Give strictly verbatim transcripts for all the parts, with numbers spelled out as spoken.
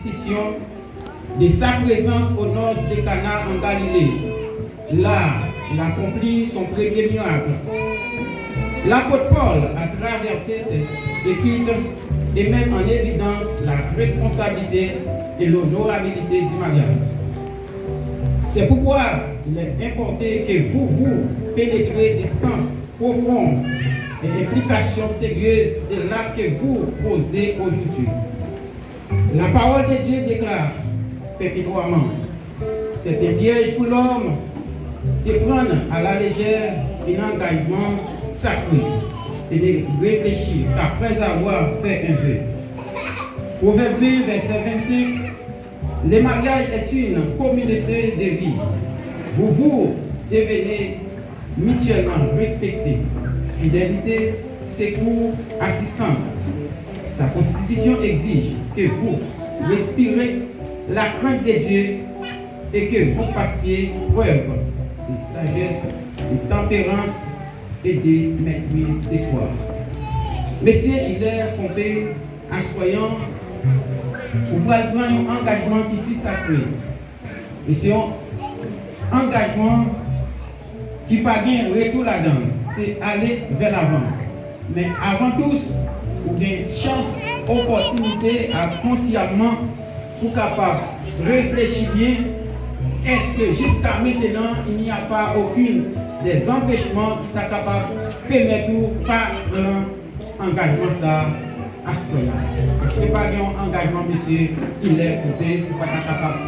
Sisyon de sa prezans au nord de Cana en Galilée. Là, il accomplit son premier miracle. L'apôtre Paul, à travers ses écrits, et met en évidence la responsabilité et l'honorabilité du mariage. C'est pourquoi il est important que vous vous pénétrez des sens profonds et implications sérieuses de l'acte que vous posez aujourd'hui. La parole de Dieu déclare perpétuellement, c'est un piège pour l'homme de prendre à la légère un engagement sacré et ne réfléchir qu'après avoir fait un vœu. Proverbe vingt, verset vingt-cinq, le mariage est une communauté de vie. Vous vous devenez mutuellement respecté, fidélité, secours, assistance. Sa constitution exige que vous respirez la crainte de Dieu et que vous fassiez preuve de sagesse, de tempérance et de maîtrise de soi. Mesye Hilaire Pompée, aswè an, ou pral pran yon angajman ki si sakre. E se yon angajman ki pa gen retou ladan l, se ale vè lavan. Men avan tout, ou gen chans, opòtinite a konsyamman pou kapab reflechi byen, èske jiska mentenan, il n'y a pas aucune des empêchements ki ta kapab pèmèt ou pa pran angajman sa a aswè a? Èske pa gen yon angajman, mesye Hilaire, kote ou pa ta kapab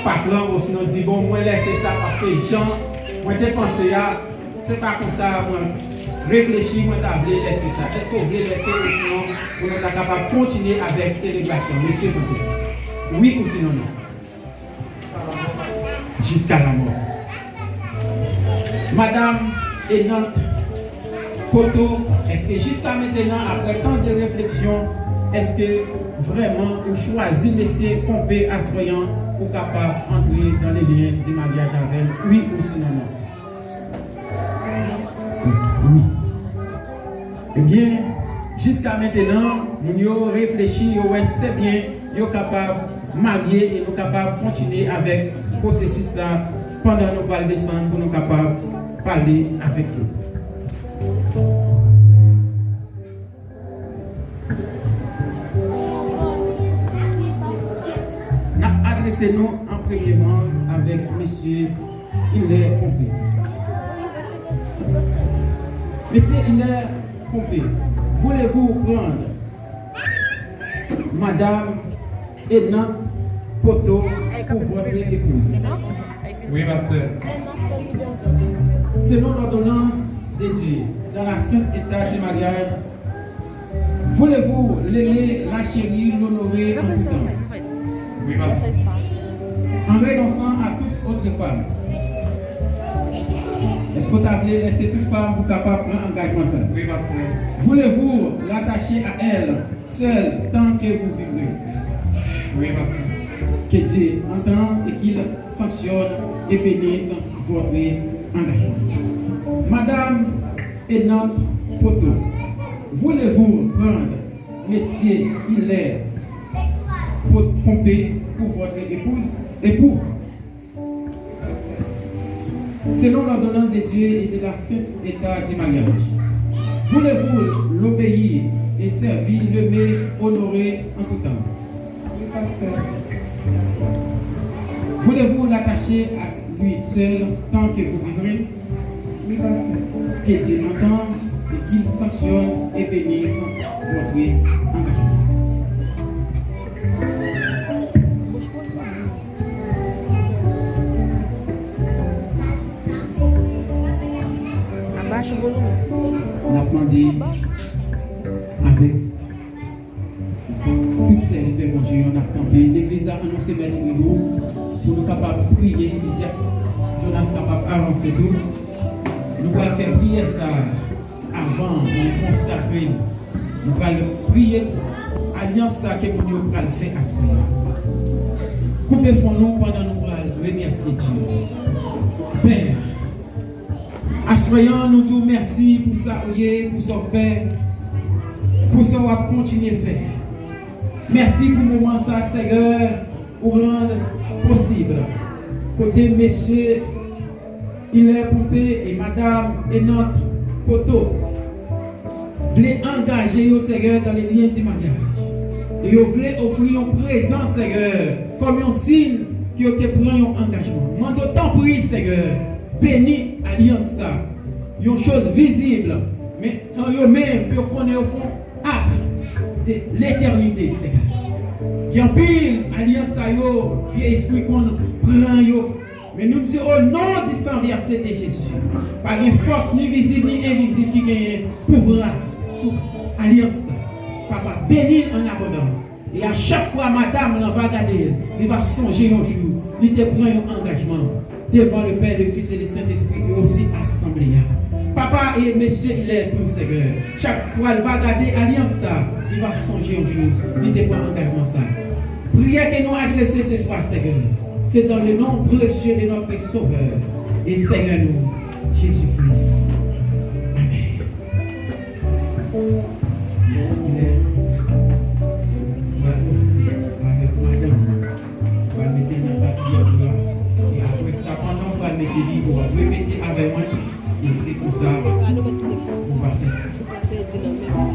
pa pran, osinon di, bon, mwen lèse sa paske jan mwen te panse a, se pa konsa mwen reflechi, mwen ta vle lèse sa. Èske w vle lèse, osinon pou nou ta kapab kontinye avèk selebrasyon? Mesye Pompée. Wi osinon non? Jiska lamò. Madam Enant Poto, èske jiska mentenan, aprè tan de refleksyon, èske vrèman ou chwazi mesye Pompée aswè an pou kapab antre dans les liens du mariage avè l, wi osinon non? Wi. Ebyen, jiska mentenan, moun yo reflechi, yo wè se byen, yo kapab marye e nou kapab kontinye avèk pwosesis la pandan nou pral desann pou nou kapab pale avèk yo. N ap adrese nou an premyeman avèk mesye Hilaire Pompée. Mesye Hilaire Pompée, voulez-vous prendre Madame Enant Poto pour votre épouse? Oui, pasteur. Selon l'ordonnance de Dieu, dans la sainte état du mariage, voulez-vous l'aimer, la chérir, l'honorer en tout temps? Oui, pasteur. En renonçant à toute autre femme. Èske w ta vle lèse tout fanm pou kapab pran angajman sa? Oui, pasteur. Voulez-vous l'attacher à elle seule tant que vous vivrez? Oui, pasteur. Que Dieu entende et qu'il sanctionne et bénisse votre engagement. Madame Enant Poto, voulez-vous prendre Monsieur Hilaire Pompée pour votre épouse, époux? Selon l'ordonnance de Dieu et de la sainte état du mariage, voulez-vous l'obéir et servir, l'aimer, honorer en tout temps? Oui, pasteur. Voulez-vous l'attacher à lui seul tant que vous vivrez? Oui, pasteur. Que Dieu entende et qu'il sanctionne et bénisse votre engagement. N ap mande avèk tout sèvitè Bondye yo, n ap kanpe. Legliz la, ann nou se mèt nou pou nou kapab priye, e dyak Jonas kapab avanse tou. Nou pral fè priyè sa a avan nou konsakre nou. Nou pral priye alyans sa ke moun yo pral fè aswè a. Koupe fon nou pandan nou pral remèsye Dye. Pè, aswè an, nou di w mèsi pou sa ou ye, pou sa w fè, pou sa w ap kontinye fè. Mèsi pou moman sa, Senyè, ou rann posib. Kote mesye Hilaire Pompée e madam Enant Poto vle angaje yo, Senyè, dans le lien du mariage. E yo vle ofri yon prezans, Senyè, kòm yon siy ke yo te pran yon angajman. Mande w, tanpri, Senyè, beni alyans sa. Yon choz vizib, men nan yo menm, pou yo konnen yo fè yon ak de letènite, Senyè. Gen anpil alyans sa yo, vye espri konn pran yo. Men nou di, o non di san vèse de Jezi, pa gen fòs ni vizib ni envizib ki genyen pouvwa sou alyans sa. Papa, beni l an abondans. E a chak fwa madanm lan va gade l, li va sonje yon jou li te pran yon angajman devan le Pè, le Fis e le Sentespri e osi asanble a. Papa, e mesye Hilaire tou, Senyè, chak fwa l va gade alyans sa, li va sonje yon jou li te pran angajman sa. Priyè ke nou adrese se swa, Senyè, se dans le nom précieux de notre Sauveur et Seigneur nou, Jezi Kris. Amèn. Lè ou pral ofri avèk madanm ou, ou pral mete nan papye ou a, e apre sa, pandan ou pral mete li, ou ap repete avè mwen, e se konsa ou va fè sa.